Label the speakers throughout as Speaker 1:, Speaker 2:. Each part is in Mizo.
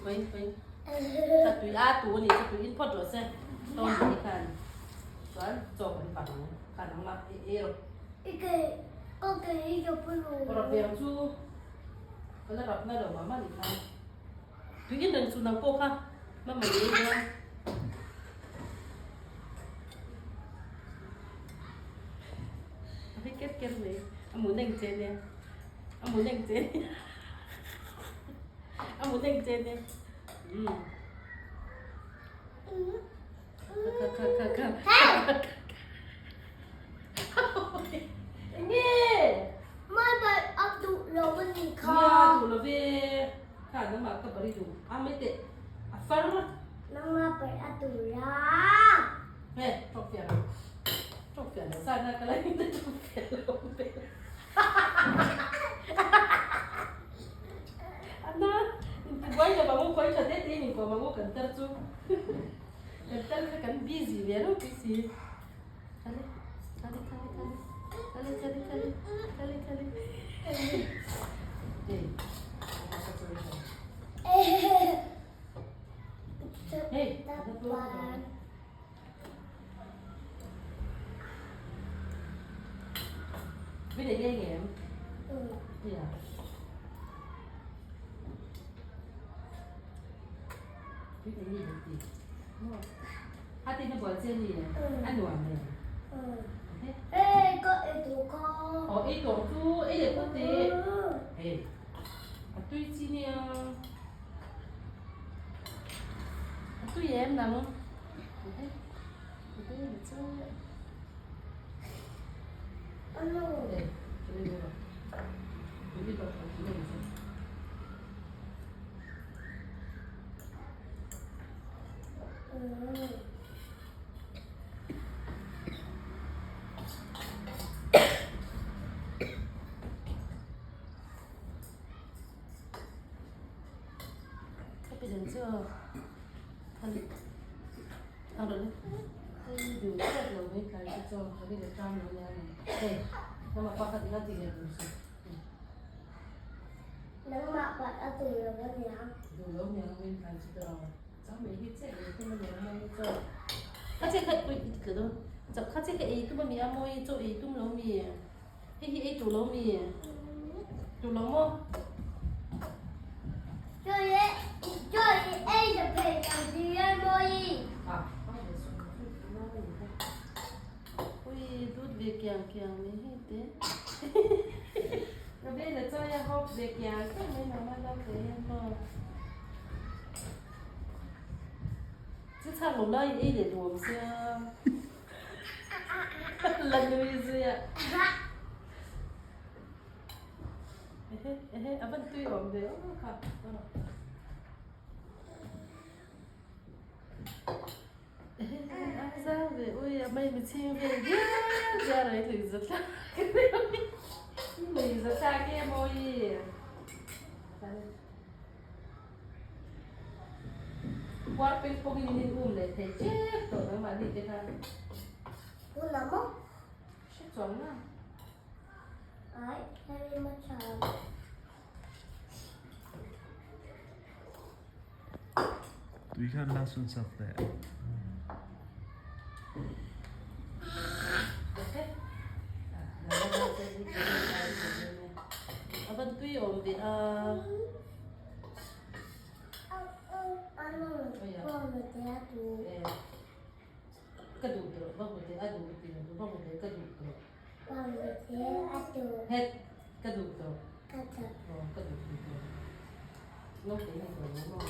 Speaker 1: Khawi khawi. Ka tui a tu a ni chu tui in phawt rawh se. Tawn ni khan. Chuan chaw kan vang ang. Khan ang mah e e rawh. Rawh ve ang chu. Ka la rap na lo mah mah ni khan. Tui in reng chu nang pawh kha. Mama i ei dawn. A hei ker ker mai. A mu neng che nia. A mu neng che nia. A mu neng che nia. Um. Kha kha kha kha kha. Enge?
Speaker 2: Mai bai a duh lo a ni kha.
Speaker 1: Nia duh lo ve. Kha nangmah ka bari duh. A mai teh. A far.
Speaker 2: Nangmah bai a duh la.
Speaker 1: He, tawk fiah lo. Tawk fiah lo. Sa na ka lai na tawk fiah lo. Anna, intibuai lo ang u, khawi tha te te in inkawm ang u kan tar chu. Kan tar kha kan busy ve reuh tih si. Khale, khale, khale, khale. Khale, khale, khale. Khale, khale. Hey, hey, Biết để nghe em? Ừ. Yeah. Biết để nghe được gì? Hát tin nó bỏ trên gì? Ăn nuam này.
Speaker 2: Ê, có ei tur kha.
Speaker 1: Ờ, ei tur chu, ei leh phawt teh. Hey, a tui chi nia. A tui em nang. Ka pe dang chu a rawn duh tawk lo mai tlai chu chaw ka rin a tang lo nia ni hei nangmah pa kha ila ti leh duh suh
Speaker 2: nangmah pa a duh lo a nia
Speaker 1: duh lo nia mai tlai chu tawh chang mai hi che ei tum a nia mawi chaw kha che kha ui i ti tla dawn kha che kha ei tum a nia mawi chaw ei tum lo mi. Hei hi ei tur lo mi? Tur lo maw? Ui dut ve kiang kiang mai hei te. Ka vel a chawi a hawp ve kiang kiang mai nang a lo te hian maw. Chu chhak lo lai in ei leh duh awm sia. La nui zui a. Ehe ehe a van tui awm ve aw kha. Ehe a zau ve ui a mai mi chhing ve dial dial a lui za thlak. Lui za thlak em awi. Puar peng pawngin in in um leh thei tep tawh nangmahni te khan.
Speaker 2: Huna maw?
Speaker 1: Hre chuang na.
Speaker 2: Ai, hei ma tha.
Speaker 3: Tui khan la sun sak teh.
Speaker 1: A van tui awm ve a. Ka duh tawh va hmu teh a duh ti lo va hmu teh ka duh tawh. Het ka duh tawh. Aw ka duh tawh. Naupang ni tawh lo maw.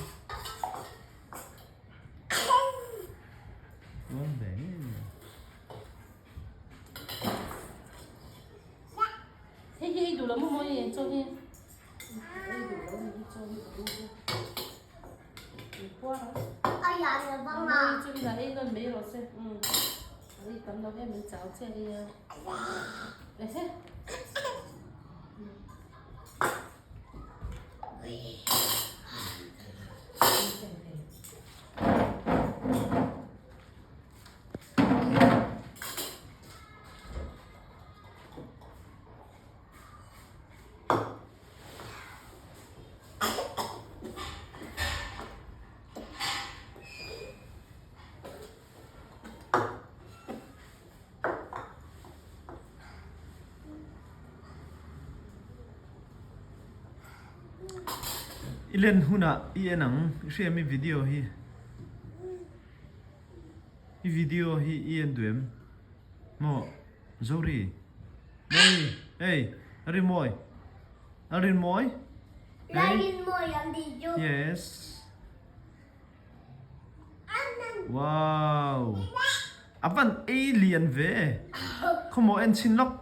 Speaker 3: Tuan ve ngei mai.
Speaker 1: Hei hi ei duh lo maw mawi chaw hi. Ei duh lo ni hi chaw hi ka duh bawk. Ei puar ang. Mawi chu inah ei nawn mai rawh se. Umm ei tam lo em mai chau chiah ei a. Ehe.
Speaker 3: I len hunah i en ang, i hria mi video hi? I video hi i en duh em? Maw Zori? Mawi, hey, a rin mawi, a rin mawi?
Speaker 2: Hey. Rin mawi ang ti chu.
Speaker 3: Yes. Wow. A van ei lian ve. Khawmaw en chin lawk.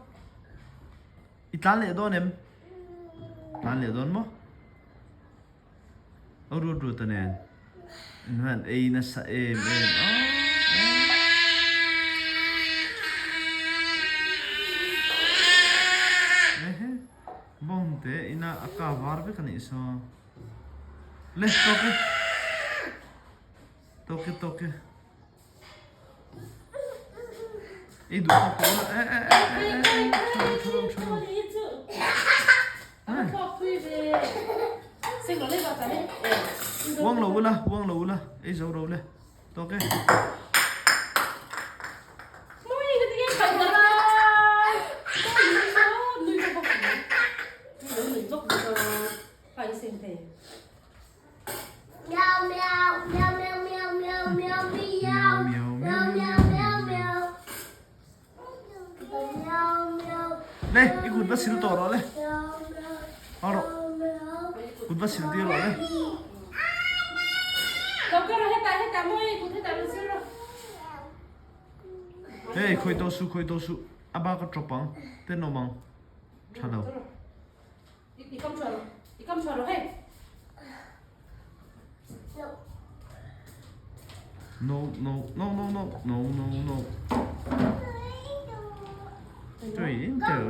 Speaker 3: I tlan leh dawn em? Tlan leh dawn maw? A ruat ruat a nen. In hian ei nasa em em a. Ehe, bawng te ina a ka var vek a nih saw. Le, tawk e. Tawk e, tawk e. Ei duh tawk tawh la. E, e, e, e, e, e, thalo, thalo, thalo. Uang lo ula, uang lo ula. Ei zo ro le. Tawk e.
Speaker 2: Meow meow meow meow meow meow meow meow meow meow meow meow meow meow
Speaker 3: Le, i kut va sil tawh rawh le. Aw rawh. Kut va sil tir rawh le. Hei, khawi tawh suh, khawi tawh suh. A bak a tawp ang, tenawm ang. Tha lo.
Speaker 1: I kam chhuah rawh, i kam chhuah rawh hei.
Speaker 3: No, no, no, no, no, no, no, no. Tui in teu.